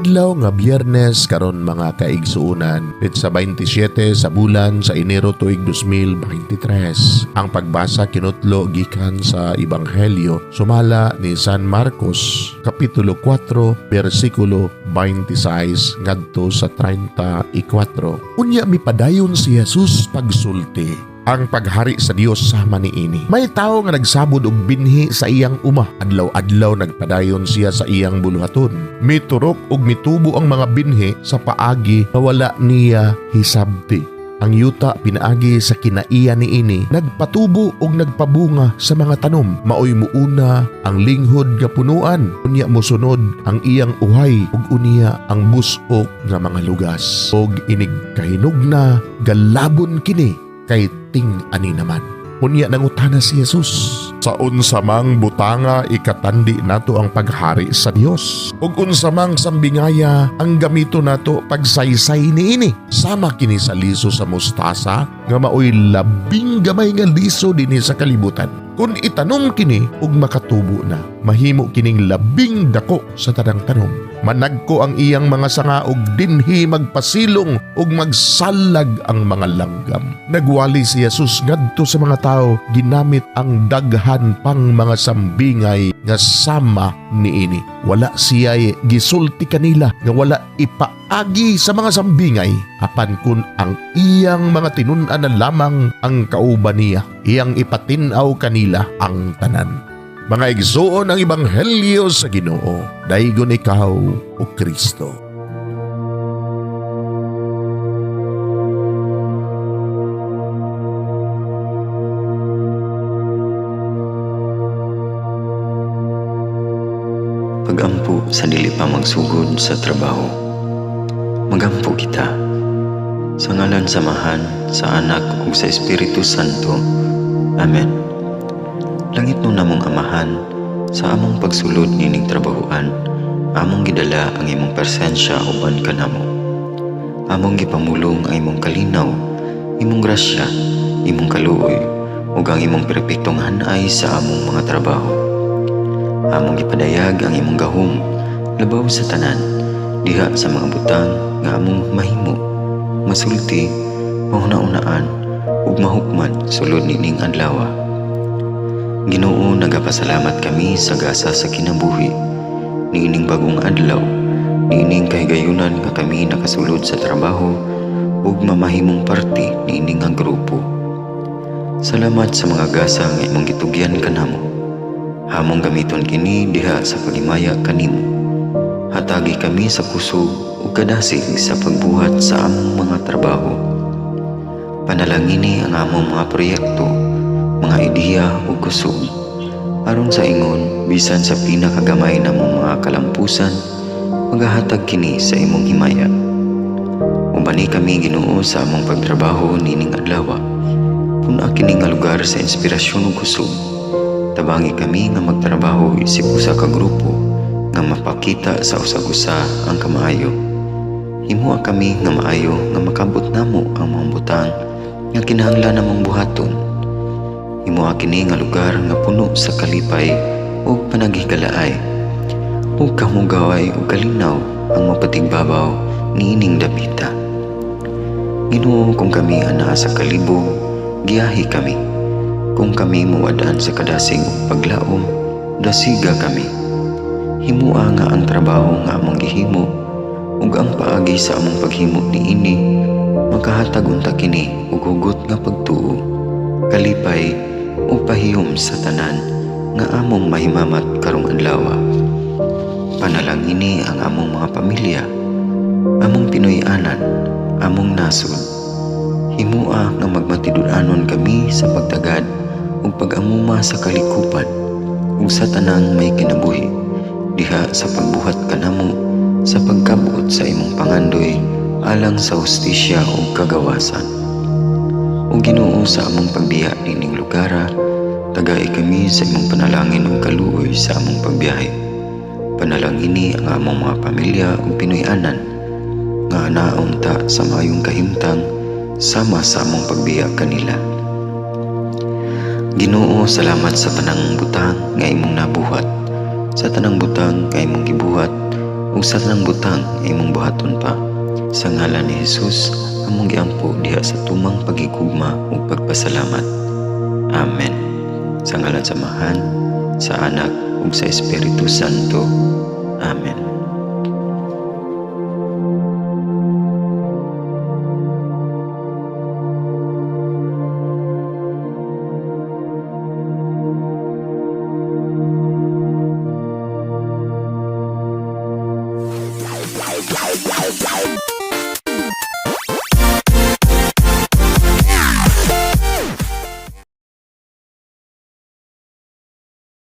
Adlaw nga Biyernes karon, mga kaigsuonan, sa 27 sa bulan sa Enero tuig 2023. Ang pagbasa kinutlo gikan sa Ebanghelyo sumala ni San Marcos, kapitulo 4, bersikulo 26 ngadto sa 34. Unya mipadayon si Jesus pagsulti, "Ang paghari sa Dios sama niini. May tawo nga nagsabod og binhi sa iyang uma. Adlaw-adlaw nagpadayon siya sa iyang buluhaton. Miturok og mitubo ang mga binhi sa paagi nga wala niya hisabti. Ang yuta pinaagi sa kinaiya niini nagpatubo og nagpabunga sa mga tanom. Maoy muuna ang linghod nga punuan, unya mosunod ang iyang uhay ug unya ang busok nga mga lugas. Og inig kahinog na, galabon kini kay ting-ani naman." Unya nangutana si Jesus, "Sa unsa mang butanga ikatandi nato ang paghari sa Dios? Ug unsa mang sambingaya ang gamito nato pagsaysay niini? Sama kini sa liso sa mustasa nga maoy labing gamay nga liso dinhi sa kalibutan. Kung itanom kini ug makatubo na, mahimo kining labing dako sa tanang tanom. Managko ang iyang mga sanga ug dinhi magpasilong ug magsalag ang mga langgam." Nagwali si Jesus ngadto sa mga tao ginamit ang daghan pang mga sambingay nga sama niini. Wala siya gisulti kanila nga wala ipaagi sa mga sambingay, apan kun ang iyang mga tinun-an na lamang ang kauban niya, iyang ipatin-aw kanila ang tanan. Mga igsuon, ang ebanghelyo sa Ginoo. Daygon ikaw, o Kristo. Pagampo sa dili pa magsugod sa trabaho. Magampo kita. Sa ngalan sa Amahan, sa Anak ug sa Espiritu Santo. Amen. Langitnon namong Amahan, sa among pagsulod nining trabahoan, among gidala ang imong presensya uban kanamo. Among gipamulong ang imong kalinaw, imong grasya, imong kaluoy, ug ang imong perpektong hanay sa among mga trabaho. Among gipadayag ang imong gahom labaw sa tanan diha sa mga butang nga among mahimo, masulti, mahuna-unaan ug mahukman sulod nining adlaw. Ginoo, nagapasalamat kami sa gasa sa kinabuhi niining bagong adlaw, niining kahigayunan nga kami nakasulod sa trabaho ug mamahimong parte niini nga grupo. Salamat sa mga gasa nga imong gitugyan kanamo. Among gamiton kini diha sa paghimaya kanimo. Hatagi kami sa kusog ug kadasig sa pagbuhat sa among mga trabaho. Panalangini ang among mga proyekto, mga ideya ug kusog. Aron sa ingon, bisan sa pinakagamay namong mga kalampusan, magahatag kini sa imong himaya. Ubani kami, Ginoo, sa among pagtrabaho nining adlaw. Pun-a kini nga lugar sa inspirasyon ug kusog. Tabangi kami nga magtrabaho isip usa ka grupo nga mapakita sa usag-usa ang kamaayo. Himoa kami nga maayo nga makabot namo ang mga butang nga kinahanglan namong buhaton. Himoa kini nga lugar nga puno sa kalipay ug panaghigalaay. Ug kamugaway ug kalinaw ang mapatigbabaw niining dapita. Ginoo, kung kami anaa sa kalibog, giyahi kami. Kung kami muwad-an sa kadasig ug paglaom, dasiga kami. Himoa nga ang trabaho nga among gihimo ug ang paagi sa among paghimo niini makahatag unta kini og hugot nga pagtuo, kalipay ug pahiyom sa tanan nga among mahimamat karong adlaw. Panalangini ang among mga pamilya, among Pinoy-anan, among nasod. Himoa nga magmatinud-anon kami sa pagtagad ug pag-amuma sa kalikupan ug sa tanang may kinabuhi diha sa pagbuhat kanamo sa pagkabot sa imong pangandoy alang sa hustisya ug kagawasan. O Ginoo, sa among pagbiya nining lugara, tagai kami sa imong panalangin ug kaluoy sa among pagbiyahe. Panalangini ang among mga pamilya ug Pinoy-anan nga anaon ta sa maayong kahimtang sama sa among pagbiya kanila. Ginoo, salamat sa tanang butang nga imong nabuhat, sa tanang butang nga imong gibuhat Ug sa tanang butang imong buhaton pa. Sa ngalan ni Jesus, among giampo diha sa tumang pagigugma ug pagpasalamat. Amen. Sa ngalan sa Amahan, sa Anak ug sa Espiritu Santo. Amen.